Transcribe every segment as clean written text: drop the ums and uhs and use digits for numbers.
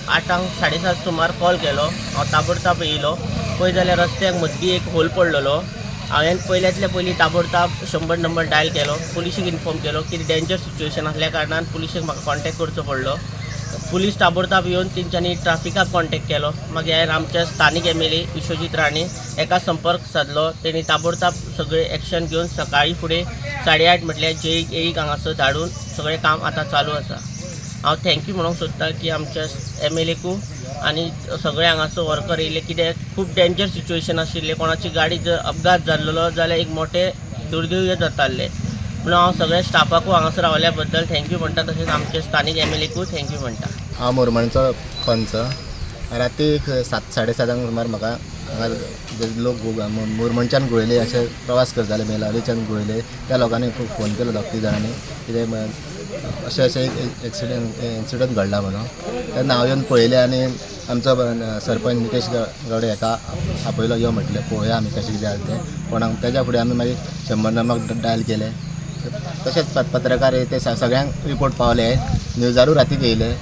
8 7:30 सुमार कॉल केलो. हांव ताबडताब येयलो. पळय जाल्यार रस्त्याक मद्दी एक होल पडलेलो. हांवें पयल्यांतल्या पयलीं ताबडताब 100 नंबर डायल केलो, पुलिशीक इन्फॉर्म केलो की डेंजर सिच्युएशन आसल्या कारणान पुलिशेक म्हाका कॉन्टेक्ट करचो पडलो. पुलीस ताबडताब येवन तेंच्यांनी ट्राफिकाक कॉन्टेक्ट केलो. मागीर हांवें आमच्या स्थानीक एमएलए विश्वजीत राणे हेका संपर्क सादलो. तेणी ताबडताब सगळें एक्शन घेवन सकाळीं फुडें 8:30 म्हटल्यार जेईक एईक हांगासर धाडून सगळें काम आतां चालू आसा. हांव thank you म्हणूंक सोदता की आमच्या एमएलएकू आनी सगळे हांगासर वर्कर येयले, कित्याक खूब डेंजर सिच्युएशन आशिल्लें. कोणाची गाडी जर अपघात जाल्लो जाल्यार एक मोठें दुर्दैव जातालें. म्हणून हांव सगळ्या स्टाफाकूय हांगासर रावल्या बद्दल thank you म्हणटा, तशेंच आमचे स्थानीक एमएलएकूय thank you म्हणटा. हांव मोरमणचो पंच. राती एक 7 7:30 सुमार म्हाका हांगा जे लोक मुरमणच्यान गुळेले अशे प्रवास करताले, बेलावलीच्यान गुळेले, त्या लोकांनी फोन केलो 2-3 जाणांनी, कितें अशें अशें एक एक्सिडंट इन्सिडंट घडला म्हणून. तेन्ना हांव येवन पळयलें आनी आमचो सरपंच नितेश गावडे हाका आपयलो, यो म्हटलें, पळोवया आमी कशें कितें आसा तें कोणाक. तेज्या फुडें आमी मागीर 100 नंबराक डायल केलें. तशेंच पत्रकार ते सगळ्यांक रिपोर्ट पावले, न्यूजारूय रातीक येयले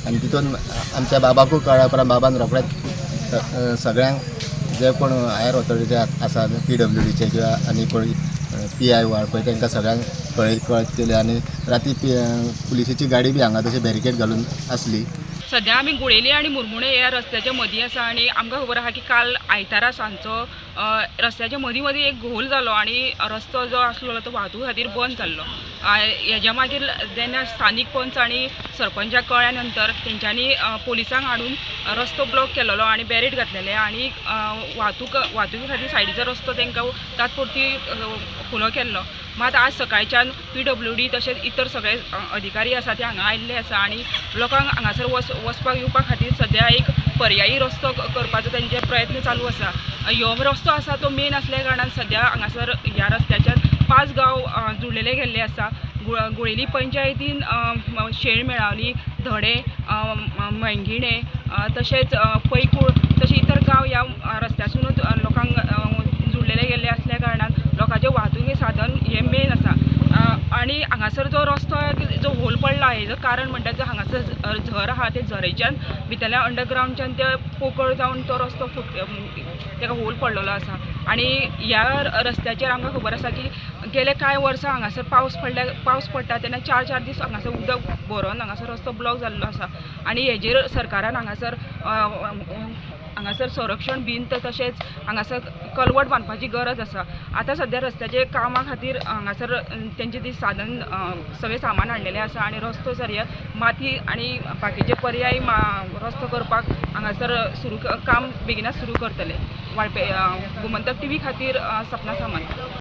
आनी तितून आमच्या बाबाकूय कळ्ळ्या उपरांत बाबान रोखडेच सगळ्यांक जे कोण हायर ऑथॉरिटी आसा, पीडब्ल्यूडीचे किंवा आनी कोण पीआय वाळपय, तांकां सगळ्यांक कळत केलें. आनी राती पुलिसेची गाडी बी हांगा तशी बॅरिकेड घालून आसली. सद्या आमी गुळेली आनी मुरमुणे ह्या रस्त्याच्या मदीं आसा आनी आमकां खबर आहा की काल आयतारा सांजचो रस्त्याच्या मदीं मदीं एक घोल जालो आनी रस्तो जो आसलो तो वाहतूक खातीर बंद जाल्लो. हेज्या मागीर जेन्ना स्थानीक पंच आनी सरपंचाक कळ्ळ्या नंतर तेंच्यांनी पोलिसांक हाडून रस्तो ब्लॉक केलेलो आनी बॅरेड घातलेले आनी वाहतुके खातीर सायडीचो रस्तो तांकां तात्पुरती खुलो केल्लो. मात आज सकाळच्यान पीडब्ल्यूडी तशेंच इतर सगळे अधिकारी आसा ते हांगा आयिल्ले आसा आनी लोकांक हांगासर वचपाक येवपा खातीर सद्या एक पर्यायी रस्तो करपाचो तेंचे प्रयत्न चालू आसा. ह्यो रस्तो आसा तो मेन आसल्या कारणान सद्या हांगासर ह्या रस्त्याच्यान 5 गांव जुळलेले गेल्ले आसा. गुळेली पंचायतीन शेळ मेळावली, धडे, मैंगिणे, तशेंच पैकूळ तशें इतर गांव ह्या रस्त्यासूनच लोकांक जुळलेले गेल्ले आसल्या कारणान लोकांचें वाहतुकी साधन हें मेन आसा. आनी हांगासर जो रस्तो जो होल पडला हेजो कारण म्हणटा जो हांगासर झर आहा, ते झरेच्यान भितरल्या अंडरग्रावंडच्यान ते पोकळ जावन तो रस्तो फुट तेका होल पडलेलो आसा. आनी ह्या रस्त्याचेर आमकां खबर आसा की गेले कांय वर्सां हांगासर पावस पडटा तेन्ना 4-4 दीस हांगासर उदक भरोन हांगासर रस्तो ब्लॉक जाल्लो आसा. आनी हेजेर सरकारान हांगासर संरक्षण भिंत तशेंच हांगासर कलवट बांदपाची गरज आसा. आतां सद्या रस्त्याचे कामा खातीर हांगासर तेंचे ती साधन सगळें सामान हाडलेलें आसा आनी रस्तो सरये माती आनी बाकीचे पर्याय रस्तो करपाक हांगासर सुरू काम बेगिनाच सुरू करतले. वाळपे गोमंतक टीव्ही खातीर सपना सामंत.